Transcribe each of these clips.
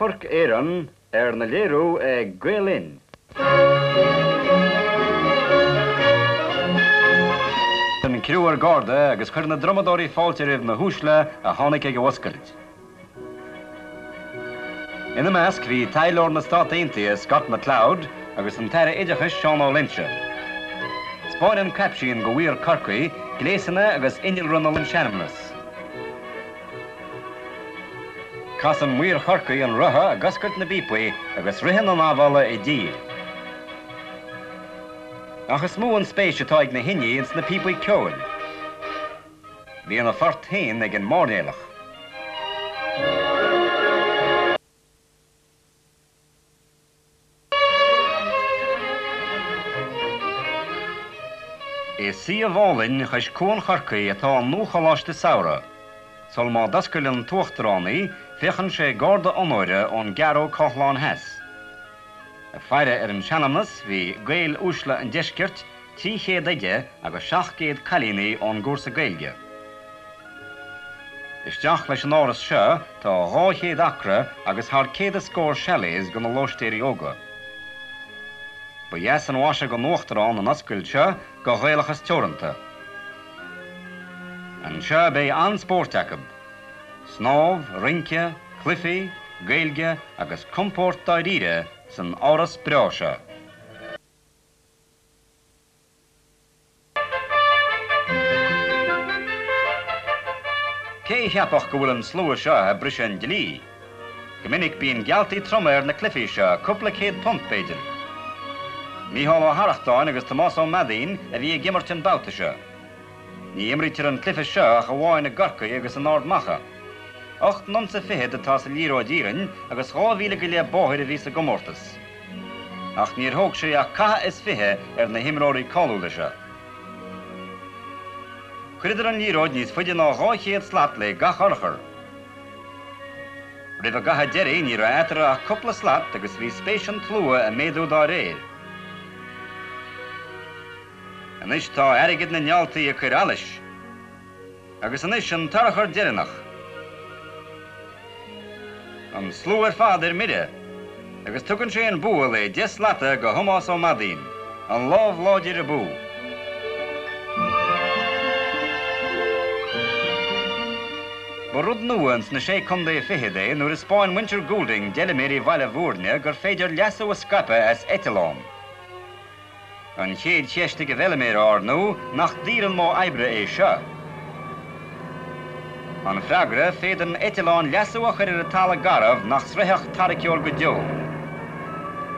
Amharc Éireann arna léiriú ag Gael Linn. An criú ar garda agus chuir na drumadóirí fáilte roimh na huaisle a tháinig ag an oscailt. Ina measc bhí taidhleoir na Stát Aontaithe Scott McLeod agus an tAire Oideachais Seán Ó Loinsigh. 'Spáin an Caipsín go mhaor Chorcaí gléasanna agus innealra na seanmnas. Casann maor Chorcaí an rotha ag oscailt na bpíopaí agus ritheann an amhola i dtír. Ach is mó an spéis atá ag na hinní ins na píopaí ceoil. Bíonn a phort féin ag an mairnéalach. I suíomh álainn chois Cuan Chorcaí atá an Nua-Choláiste Samhraidh. Sul má d'oscail an tUachtarán í, féachann sé garda onóire ón gCeathrú Cathlán Theas. Ag faire ar an seanmnas bhí Gaeil uaisle an deiscirt, 300 oide agus 700 cailíní ón gcúrsa Gaeilge. Isteach leis an áras seo tá 200 acra agus thar céad is scór chalets go na lóistéirí óga. Ba dheas an mhaise don Uachtarán an oscailt seo go Ghaelachas Teoranta. Anseo beidh an-spóirt acu. Snámh, rince, cluichí, Gaeilge agus compóirt dáiríre san áras breá seo. Cé a cheapfadh go bhfuil an slua seo ag briseadh an dlí? Go minic bíonn gealltaí troma ar na cluichí seo, cúpla £100 b'fhéidir. Mícheál Ó hArrachtáin agus Tomás Ó Meadaín a bhí ag imirt an babhta seo. Ní imrítear an cluiche seo ach amháin i gCorcaigh agus in Ard Macha. 8 n-unsa fichead atá sa liathróid iarainn agus 2 mhíle go leith bóthair a bhí sa gcomórtas. Ach níor thóg sé ach caitheamh is 20 ar na himreoirí cáiliúla seo. Chuireadar an liathróid níos faide ná 200 slat le gach urchar. Roimh an gcaitheamh deiridh ní raibh eatarthu ach cúpla slat agus bhí spéis an tslua ag méadú dá réir. Anois tá airgead na ngealltaí ag cur allais. Agus anois an t-urchar deireanach. An slua ar fad ar mire. Agus tugann sé an bua le 10 slata go Thomás Ó Madaín. An lámh láidir abú. Ba rud nua ins na Sé Contae Fichead é nuair a 'spáin muintir Goulding d'fheilméaraí Bhaile Bhúirne gur féidir leasú a scaipeadh as eiteallán. An chéad cheist ag an bhfeilméara, ár ndóigh, nach daor an modh oibre é seo? An freagra, féadann eiteallán leasú a chur ar an talamh garbh nach sroichfeadh tarraiceoir go deo.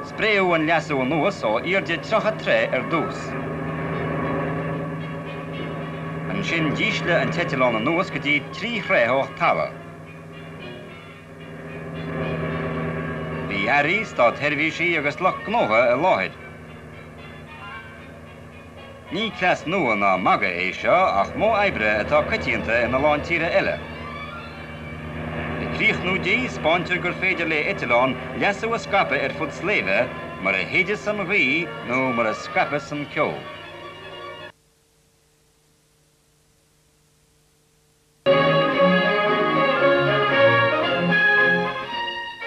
Spréadh an leasú anuas ó airde 30 troigh ar dtús. Ansin dísleadh an t-eiteallán anuas go dtí 3 throigh ó thalamh. Bhí airí, státsheirbhísigh agus lucht gnótha i láthair. Ní cleas nua ná magadh é seo ach modh oibre atá coitianta ina lán tíortha eile. Le críochnú di, 'spáintear gur féidir le eiteallán leasú a scaipeadh ar fud sléibhe mar a shéideas an ghaoth nó mar a scaipeas an ceo.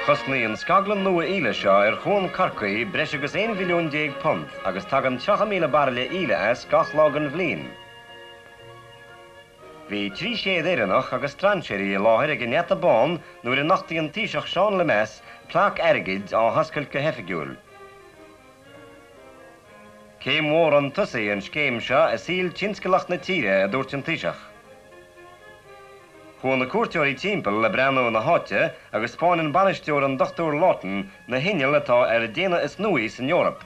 Chosnaigh an scaglann nua íle seo ar Chuan Chorcaí breis agus £11 mhilliún agus tagann 30,000 bairille íle as gach lá den bhliain. Bhí 300 Éireannach agus strainséirí i láthair ag an nGeata Bán nuair a nochtaigh an Taoiseach Seán Lemass plaic airgid á hoscailt go hoifigiúil. Céim mhór chun tosaigh an scéim seo i saol tionscalach na tíre, a dúirt an Taoiseach. Chuaigh na cuairteoirí timpeall le breathnú na háite agus 'spáin an bainisteoir an Dr Lawton na hinnill atá ar déanamh is nuaí san Eoraip.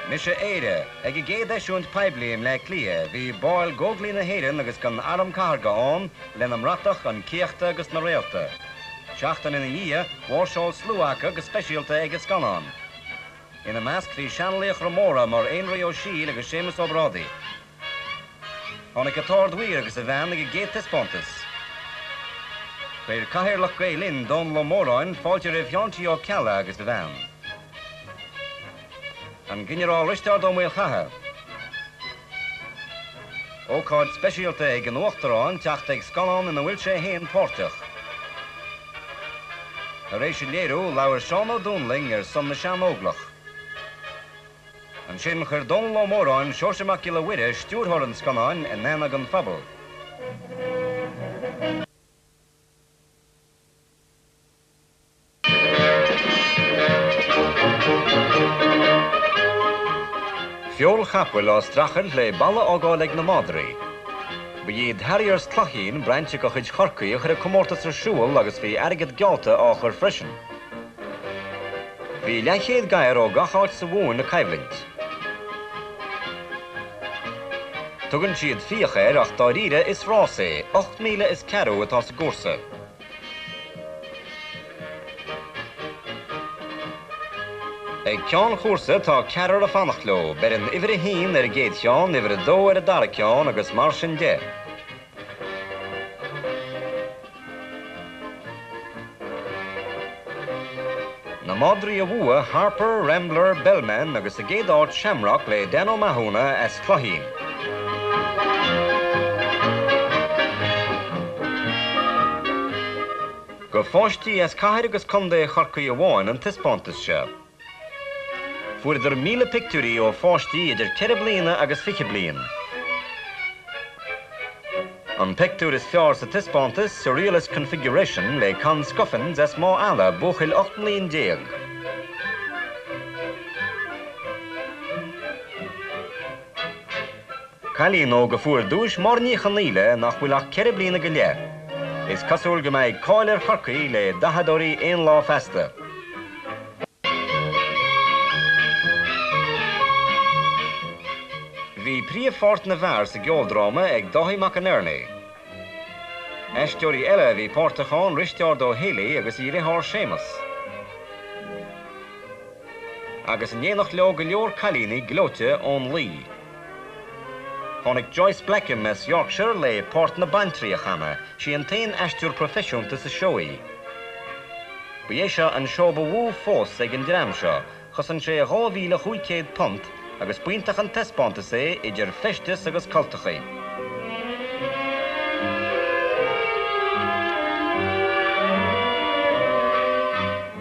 Mise Éire. Ag a gcéad eisiúint poiblí i mBleá Cliath bhí baill d'Óglaigh na hÉireann agus den Arm Cathartha ann lena mbratach, an céachta agus na réalta. Seachtain ina dhiaidh, mháirseáil slua acu go speisialta ag an scannán. Ina measc bhí seanlaochra móra mar Énrí Ó Siail agus Séamus Ó Brádaigh. Tháinig an tArd-Mhaor agus a bhean ag an gcéad taispeántas. Chuir Cathaoirleach Gael Linn, Dónall Ó Móráin, fáilte roimh Sheán T. Ó Ceallaigh agus a bhean. An Ginearál Risteárd Ó Maolchatha. Ócáid speisialta ag an Uachtarán teacht ag scannán ina bhfuil sé féin páirteach. Tar éis an léiriú, labhair Seán Ó Dúnlaing ar son na Sean-Óglach. Ansin chuir Dónall Ó Móráin Seoirse Mac Giolla Mhuire, stiúrthóir an scannáin, in aithne don phobal. Feoil chapaill á streachailt le balla a fhágáil ag na madraí. Ba iad Harriers Cloichín, brainse de chuid Chorcaí, a chuir an comórtas ar siúl agus bhí airgead geallta á chur freisin. Bhí leathchéad gadhar ó gach áit sa Mhumhain ag coimhlint. Tugann siad fiach air ach dáiríre is rás é, 8 míle is ceathrú atá sa gcúrsa. Ag ceann an chúrsa tá ceathrar ag fanacht leo, beireann uimhir a haon ar an gcéad cheann, uimhir a dó ar an dara ceann agus mar sin de. Na madraí a bhuaigh, Harper, Rambler, Bellman agus sa gcéad áit Shamrock le Dan Ó Mathúna as Cloichín. Do pháistí as cathair agus contae Chorcaí amháin an taispeántas seo. Fuaireadar 1,000 pictiúirí ó pháistí idir 4 bliana agus 20 bliain. An pictiúr is fearr sa taispeántas, Surrealist Configuration le Con Scuffins as Mágh Ealla, buachaill 18 mbliain. Cailín óg a fuair duais Máire Ní Chonaola nach bhfuil ach 4 bliana go leith. Is cosúil go mbeidh cáil ar Chorcaigh le dathadóirí aon lá feasta. Bhí príomhpháirt na bhfear sa gceoldráma ag Dáithí Mac an Airní. Aisteoirí eile a bhí páirteach ann Risteárd Ó Héalaí agus a dheartháir Séamus. Agus in éineacht leo go leor cailíní gleoite ón Laoi. Tháinig Joyce Blackham as Yorkshire le páirt na baintrí a chanadh, sí an t-aon aisteoir proifisiúnta sa seó í. Ba é seo an seó ba mhó fós ag an dream seo, chosain sé £2,500 agus b'iontach an taispeántas é idir feisteas agus cultachaí.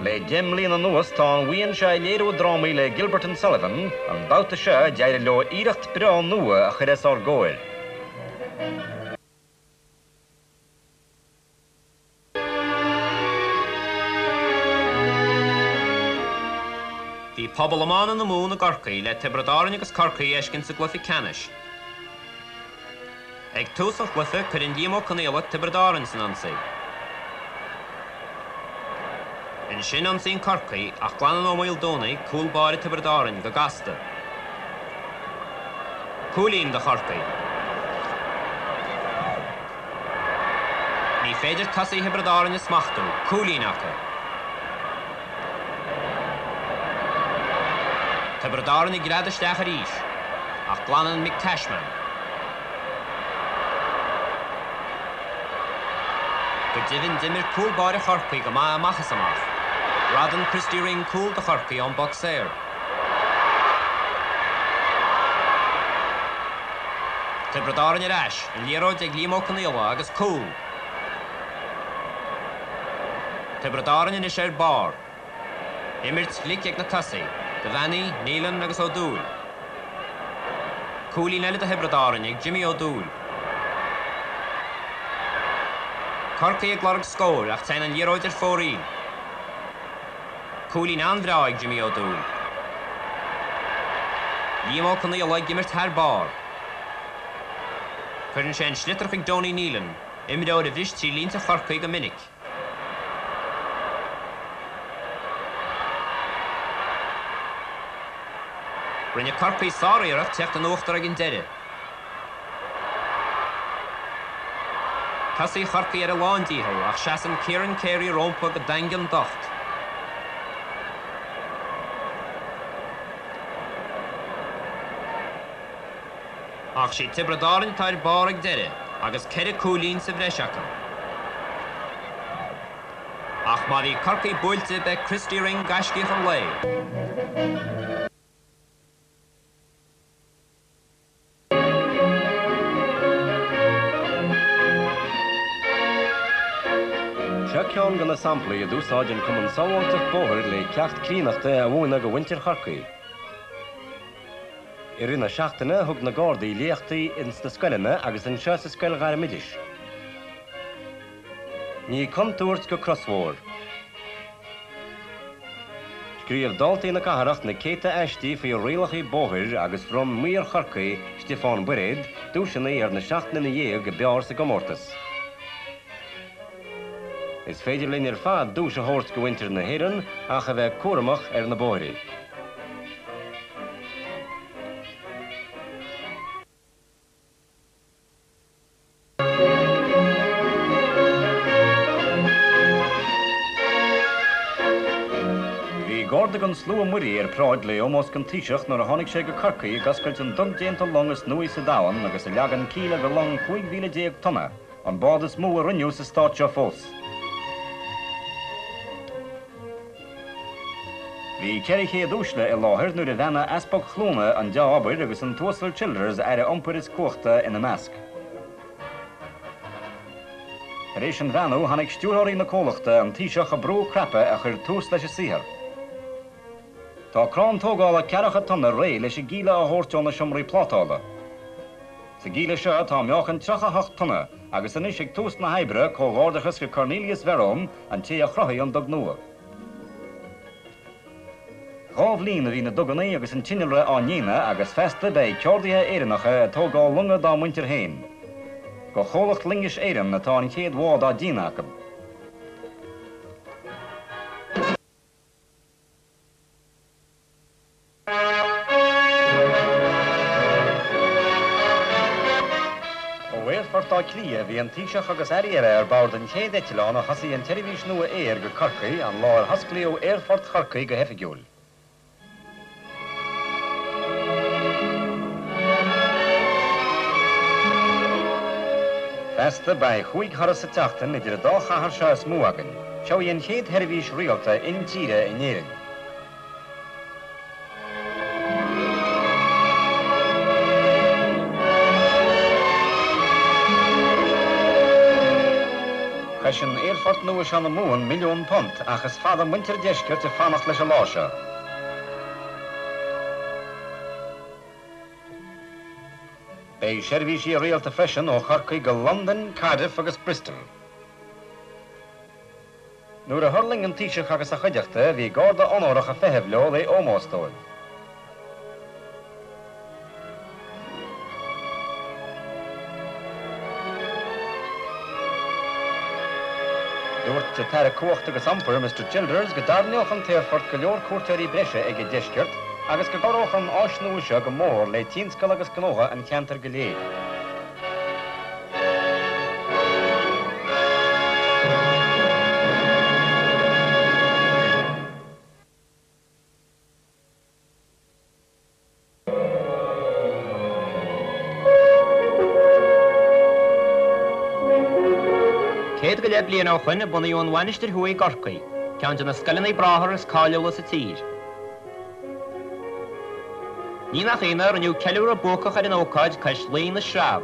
Le 10 mbliana anuas tá an bhuíon seo ag léiriú drámaí le Gilbert and Sullivan, an babhta seo d'éirigh leo iarracht breá nua a chur os ár gcomhair. Bhí pobal iomána na Mumhan i gCorcaigh le Tiobraid Árainn agus Corcaigh a fheiscint sa gcluiche ceannais. Ag tús an chluiche, cuireann Liam Ó Conaola Tiobraid Árainn san ionsaí. Ansin ionsaíonn Corcaigh ach glanann Ó Maoldomhnaigh cúl báire Tiobraid Árainn go gasta. Cúilín do Chorcaigh. Ní féidir tosaithe Thiobraid Árainn a smachtú, cúilín acu. Tiobraid Árainn ag greadadh isteach arís, ach glanann Mick Cashman. Go deimhin d'imir cúl báire Chorcaí go maith amach is amach. Greadann Christy Ring cúl do Chorcaigh ón bpoc saor. Tiobraid Árainn ar ais, an liathróid ag Liam Ó Conaola agus cúl! Tiobraid Árainn anois ar barr. Imirt ghlic ag na tosaithe, Devaney, Nealon agus Ó Dúill. Cúilín eile do Thiobraid Árainn ag Jimmy Ó Dúill. Corcaigh ag lorg scóir ach téann an liathróid ar fóraoil. Cúilín an-bhreá ag Jimmy Ó Dúill. Liam Ó Conaola ag imirt thar barr. Cuireann sé an sliotar chuig Donie Nealon, imreoir a bhris trí línte Chorcaí go minic. Rinne Corcaigh sár-iarracht teacht in uachtar ag an deireadh. Tosaí Chorcaí ar a lándícheall ach seasann Ciaran Carey rompu go daingean docht. Ach sí Tiobraid Árainn atá ar barr ag deireadh agus 4 cúilín sa bhreis acu. Ach má bhí Corcaigh buailte b'é Christy Ring gaiscíoch an lae. ceann de na samplaí a d'úsáid an Cumann Sábháilteacht Bóthair le ceacht críonnachta a mhúineadh do mhuintir Chorcaí. I rith na seachtaine thug na Gardaí léachtaí ins na scoileanna agus anseo sa Scoil Ghairmoideachais. Ní contúirt go crosbhóthar. Scríobh daltaí na cathrach na céadta aistí faoi rialacha bóthair agus bhronn Maor Chorcaí, Stiofán Bairéad, duaiseanna ar na 7 nduine a b'fhearr sa gcomórtas. Is féidir linn ar fad duais a thabhairt go mhuintir na hÉireann ach a bheith cúramach ar na bóithre. Bhí Garda den Slua Muirí ar paráid le ómós don Taoiseach nuair a tháinig sé go Corcaigh ag oscailt an dug déanta long is nuaí sa domhan agus a leagan cíle go long 15 mhíle tonna. An bád is mó a rinneadh sa stát seo fós. Bhí 400 uaisle i láthair nuair a bheannaigh Easpag Chluana an dea-obair agus an tUasal Childers, Aire Iompair is Cumhachta, ina measc. Tar éis an bheannú, tháinig stiúrthóirí na comhlachta, an Taoiseach ag brú cnaipe a chuir tús leis an saothar. Tá crán tógála ceathracha tonna réidh leis an gcíle a thabhairt ó na seomraí plátála. Sa gcíle seo tá meáchan 38 tonna agus anois ag tús na hoibre, comhghairdeachas go Cornelius Verome, an té a chruthaigh an dug nua. Dhá bhliain a bhí na duganna agus an t-innealra á ndéanamh agus feasta beidh ceardaithe Éireannacha ag tógáil longa dá muintir féin. Go Chomhlacht Loingis Éireann atá an chéad bhád á déanamh acu. Ó Aerfort Átha Cliath bhí an Taoiseach agus airí eile ar bord an chéad eitleán a thosaigh an tseirbhís nua aeir go Corcaigh an lá ar hosclaíodh Aerfort Chorcaí go hoifigiúil. Feasta beidh chúig thuras sa tseachtain idir an dá chathair seo is mó againn. Seo í an chéad sheirbhís rialta intíre in Éirinn. Chosain aerfort nua seo na Mumhan £1,000,000 ach is fada muintir an deiscirt ag fanacht leis an lá seo. Beidh seirbhísí rialta freisin ó Chorcaigh go Londain, Cardiff agus Bristol. Nuair a thuirling an Taoiseach agus a chuideachta, bhí garda onórach ag feitheamh leo le ómós dóibh. Dúirt an tAire Cumhachta agus Iompair, Mister Childers, go dtarraingeodh an t-aerfort go leor cuairteoirí breise ag an deisceart agus go gcabhródh an áis nua seo go mór le tionscal agus gnótha an cheantair go léir. Céad go leith bliain ó shoin a bunaíodh an Mhainistir Thuaidh i gCorcaigh, ceann de na scoileanna bráthar is cáiliúla sa tír. Ní nach ionadh, rinneadh ceiliúradh buacach ar an ócáid cois Laoi na Sreabh.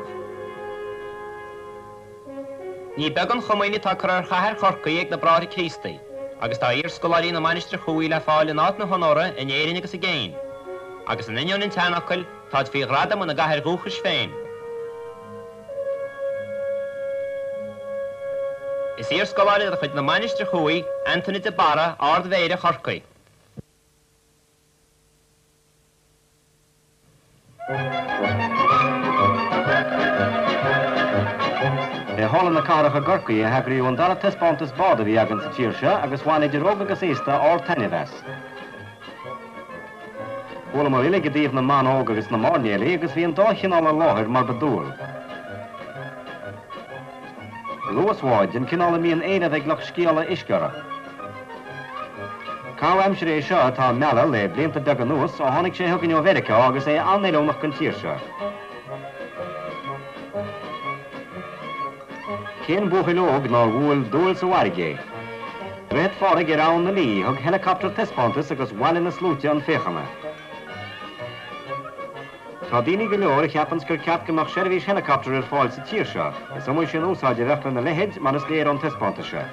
Ní beag an chomaoin atá curtha ar chathair Chorcaí ag na Bráithre Críostaí, agus tá iarscoláirí na Mainistreach Thuaidh le fáil in áit na honóra in Éirinn agus i gcéin. Agus in ainneoin an tseanfhocail, táid faoi ghradam ina gcathair dhúchais féin. Is iarscoláire de chuid na Mainistreach Thuaidh Antaine de Barra, Ard-Mhéara Chorcaí. I Halla na Cathrach i gCorcaigh a heagraíodh an dara taispeántas bád a bhí againn sa tír seo agus bhain idir óg agus aosta ard-taitneamh as. Chualamar uilig i dtaobh na mban óg agus na mairnéalaigh agus bhí an dá chineál i láthair mar ba dual. Luasbháid, den cineál a mbíonn éileamh ag lucht sciála uisce orthu. Caitheamh aimsire é seo atá á mealladh le blianta beaga anuas ó tháinig sé chugainn ó Mheiriceá agus é an-fheiliúnach don tír seo. Cén buachaill óg nár bhuail dúil sa bhfarraige é? Droichead Phádraig ar Abhainn na Laoi, thug helicopter taispeántas agus bhailigh na sluaite chun féachana. Tá daoine go leor a cheapanns gur ceart go mbeadh seirbhís helicopter ar fáil sa tír seo. Is iomaí sin úsáid a bheadh lena leithéid, mar is léir ón taispeántas seo.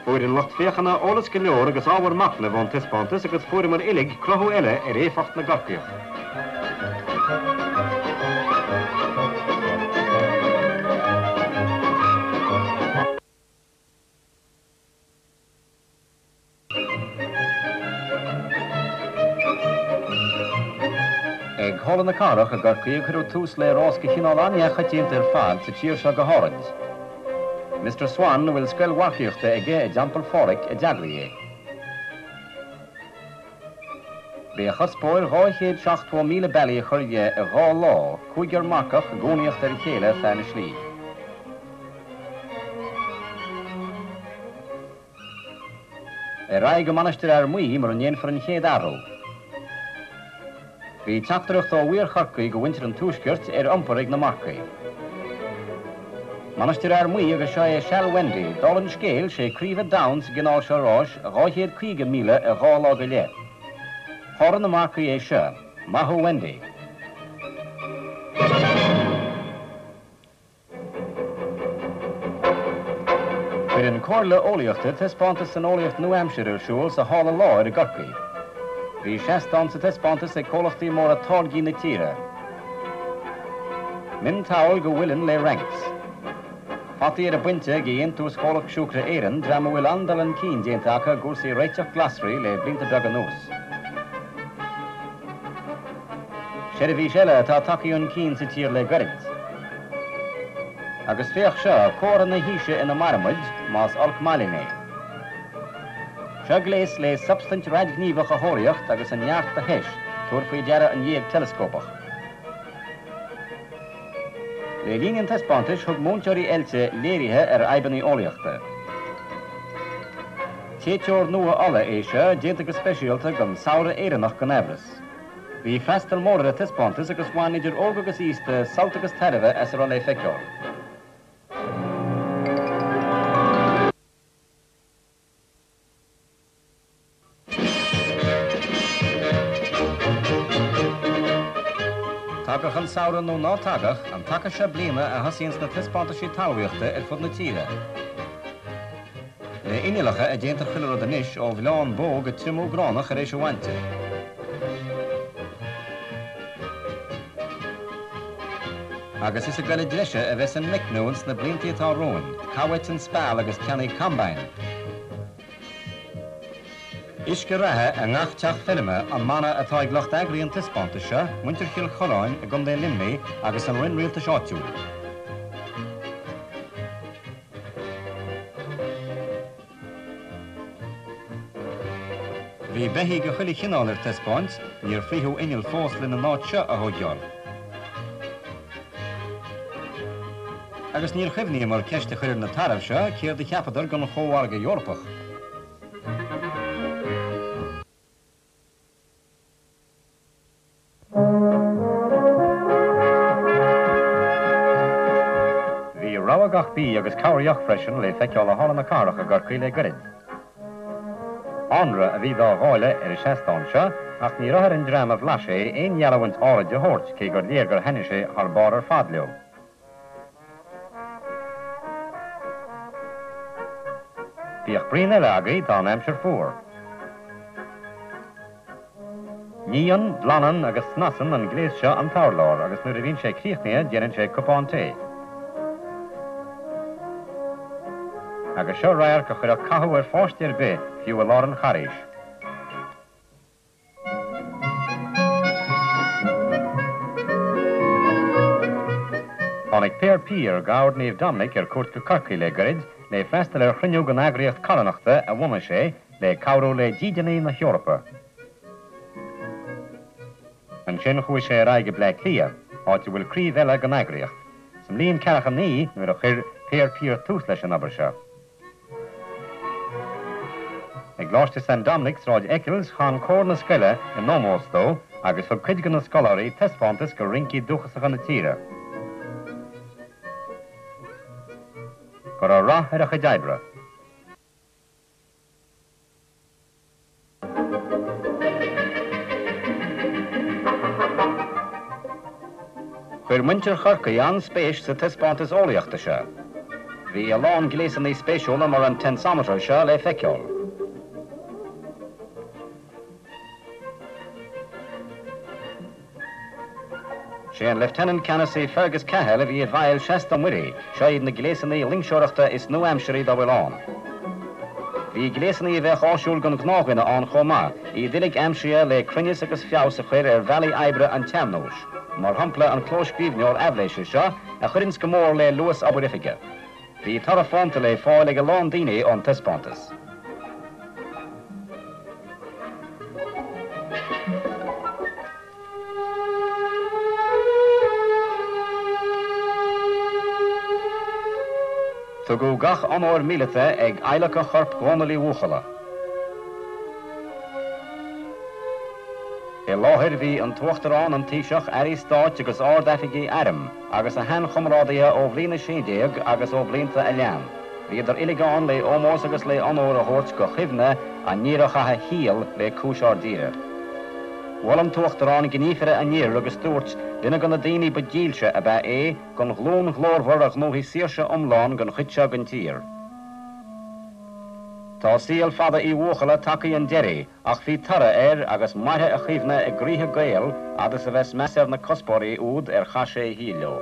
Fuair an lucht féachana eolas go leor agus ábhar machnaimh ón taispeántas agus fuaireamar uilig cruthú eile ar éifeacht na gCorcaíoch. Ag Halla na Cathrach i gCorcaigh a cuireadh tús le rás de chineál an-neamhchoitianta ar fad sa tír seo go háirid. Mister Swan, a bhfuil scoil mharcaíochta aige i dTeampall Phádraig, a d'eagraigh é. B'é a chuspóir 270 míle bealaigh a chur dhe i 2 lá, cúigear marcach i gcuannaíocht ar a chéile feadh na slí. Ar aghaidh go Mainistir Fhear Maí mar a ndéanfar an chéad athrú. Bhí teachtaireacht ó mhaor Chorcaí go mhuintir an Tuaiscirt ar iompar ag na marcaigh. Mainistir Fhear Maí agus seo é Seal Wendy. Dála an scéil, sé craobh an domhain sa gcineál seo ráis, 250 míle i 2 lá go leith. Sháraigh na marcaigh é seo. Maith thú Wendy. Chuir an Comhairle Eolaíochta taispeántas san eolaíocht nua-aimseartha ar siúl sa Halla Láir i gCorcaigh. Bhí seastán sa taispeántas ag comhlachtaí móra táirgí na tíre. Mionsamhail de mhuileann le Ranks. Fataí ar an bpointe ag Dhéantús Chomhlacht Siúcra Éireann, dream a bhfuil an-dul chun cinn déanta acu i gcúrsaí réiteach glasraí le blianta beaga anuas. Seirbhís eile atá tagtha chun cinn sa tír le goirid. Agus féach seo, comhartha na haoise ina mairimid, más olc maith linn é. Seo gléas le substaint raidghníomhach a thóraíocht agus a neart a thomhas, tabhair faoi deara an dhíog teileascópach. Le linn an taispeántais thug múinteoirí oilte léirithe ar fhadhbanna eolaíochta. Téiteoir nua ola é seo, déanta go speisialta don samhradh Éireannach gan aimhreas. Bhí freastal mór ar an taispeántas agus bhain idir óg agus aosta sult agus tairbhe as a raibh le feiceáil. Tagadh an samhradh nó ná tagadh, an taca seo bliana a thosaíonns na taispeántaisí talmhaíochta ar fud na tíre. Le inneallacha a déantar chuile rud anois, ó bhleán bó go triomú gránach tar éis a bhainte. Agus is ag goil i dtreise a bheas an meicniú ins na bliantaí atá romhainn, caith uait an speal agus ceannaigh combine. Uisce reatha i ngach teach feirme an mana atá ag lucht eagraithe an taispeántais seo, muintir Chill Chorráin i gContae Luimnigh agus an Roinn Rialtais Áitiúil. Bhí beithígh de chuile chineál ar taispeáint, níor frítheadh inneall fós lena n-áit seo a thóigeáil. Agus níor chuimhníomar ceist a chur ar na tairbh seo céard a cheapadar den Chómhargadh Eorpach. Bhí rogha gach bídh agus corrdheoch freisin le feiceáil i Halla na Cathrach i gCorcaigh le goirid. Anraith a bhí dá dháileadh ar an seastán seo ach ní raibh ar an dream a bhlais é aon gheallamhaint áirid a thabhairt cé gur léir gur thaitnigh sé thar barr ar fad leo. Bíodh braon eile agaibh tá an aimsir fuar. Níonn, glanann agus snasann an gléas seo an t-urlár agus nuair a bhíonn sé críochnaithe déanann sé cupán tae. Agus seo radharc a chuirfeadh cathú ar pháiste ar bith, fiú i lár an Charghais. Tháinig Paor Piar d'Ord Naomh Dominic ar cuairt go Corcaigh le goirid le freastal ar chruinniú den eagraíocht carthanachta a bhunaigh sé le cabhrú le dídeanaigh na hEorpa. Ansin chuaigh sé ar aghaidh go Bleá Cliath, áit a bhfuil craobh eile den eagraíocht. Sa mbliain 49 nuair a chuir Paor Piar tús leis an obair seo. I gColáiste San Dominic, Sráid Eccles, chan cór na scoile in ómós dó agus thug cuid de na scoláirí taispeántas de rincí dúchasacha na tíre. Go raibh rath ar a chuid oibre. Chuir muintir Chorcaí an-spéis sa taispeántas eolaíochta seo. Bhí a lán gléasanna spéisiúla mar an tensometer seo le feiceáil. Sé an Lieutenant Ceannasaí Fergus Cahill a bhí i bhfeighil seastán muirí, seo iad na gléasanna loingseoireachta is nua-aimsirí dá bhfuil ann. Bhí gléasanna a bheadh áisiúil don ghnáthdhuine ann chomh maith, iad uilig aimsithe le cruinneas agus feabhas a chur ar bhealaí oibre an tsean-nóis, mar shampla an clóscríbhneoir aibhléise seo a chuireanns go mór le luas obair oifige. Bhí toradh fónta le fáil ag a lán daoine ón taispeántas. Tugadh gach onóir míleata ag adhlacadh chorp Dhónaill Uí Bhuachalla. I láthair bhí an tUachtarán, an Taoiseach, Airí Stáit agus Ard-Oifigigh Airm agus a sheanchomrádaithe ó bhliain 16 agus ó bhlianta a lean. Bhíodar uilig ann le ómós agus le onóir a thabhairt go chuimhne an fhir a chaith a shaol le cúis ár dtíre. Mhol an tUachtarán gníomhartha an fhir agus dúirt, duine de na daoine ba dhílse ab ea é don ghlúin ghlórmhar a ghnóthaigh saoirse iomlán don chuid seo den tír. Tá saol fada Uí Bhuachalla tagtha chun deiridh ach bhí toradh air agus mairfidh a chuimhne i gcroíthe Gael fhad is a bheas meas ar na cuspóirí úd ar chaith sé a shaol leo.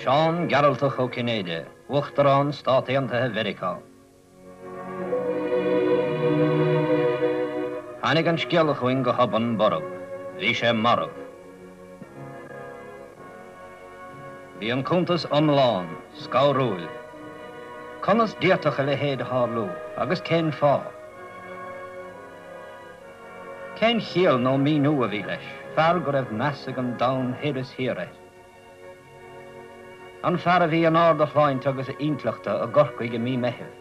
Seán Gearaltach Ó Cinnéide, Uachtarán Stát Aontaithe Mheiriceá. Tháinig an scéala chugainn go hobann borb. Bhí sé marbh. Bhí an cuntas iomlán, scanrúil. Conas d'fhéadfadh a leithéid a tharlú, agus cén fáth? Cén chiall nó míniú a bhí leis, fear go raibh meas ag an domhan thoir is thiar air? An fear a bhí in ard a shláinte agus a intleachta i gCorcaigh i mí Meithimh.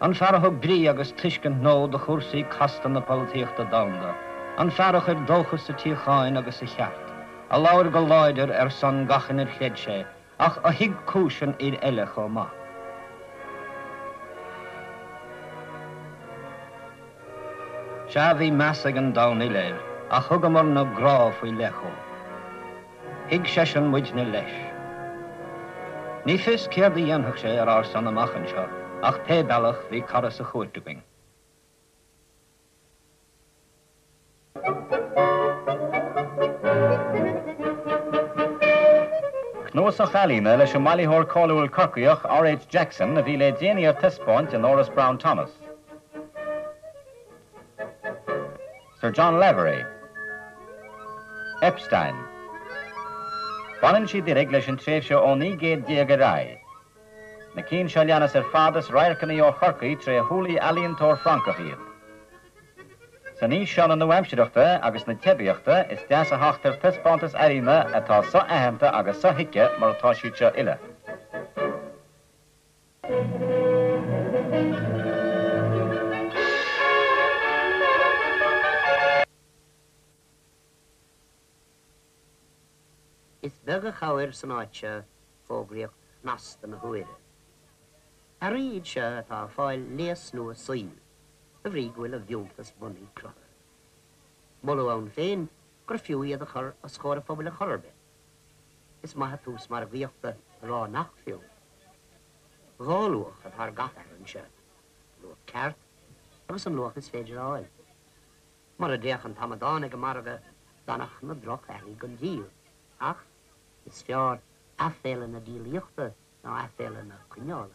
An fear a thug brí agus tuiscint nua do chúrsaí casta na polaitíochta domhanda. An fear a chuir dóchas sa tsíocháin agus sa cheart. A labhair go láidir ar son gach inar chreid sé, ach a thuig cúis an fhir eile chomh maith. Sea, bhí meas ag an domhan uile air, ach thugamarna grá faoi leith dhó. Thuig seisean muidne leis. Ní fios céard a dhéanfadh sé ar ár son amach anseo, ach pé bealach, bhí cara sa chúirt againn. Cnuasach ealaíne leis an mbailitheoir cáiliúil Corcaíoch R.H. Jackson a bhí le déanaí ar taispeáint in Áras Brown Thomas. Sir John Lavery. Epstein. Baineann siad uilig leis an tréimhse ó 19 céad ar aghaidh. Na cinn seo leanas ar fad is radharcanna ó Chorcaigh tré shúilí ealaíontóir Francach iad. San aois seo na nua-aimsireachta agus na teibíochta is deas a theacht ar taispeántas ealaíne atá so-aitheanta agus so-thuigthe mar atá siad seo uile. Is beag a chabhair san áit seo fógraíocht shnasta na huaire. Earraí iad seo atá ag fáil léas nua saoil, de bhrí go bhfuil a bhfiúntas bunaidh cruthaithe. Moladh ann féin gur fiú iad a chur os comhair an phobail ar chor ar bith. Is maith an tús margaíochta a rá nach fiú. Dhá luach atá ar gach earra anseo, an luach ceart agus an luach is féidir a fháil. Mar a déarfadh an t-amadán ag an margadh, d'fhanfadh na droch-earraí gan díol, ach is fearr aiféala na díolaíochta ná aiféala na coinneála.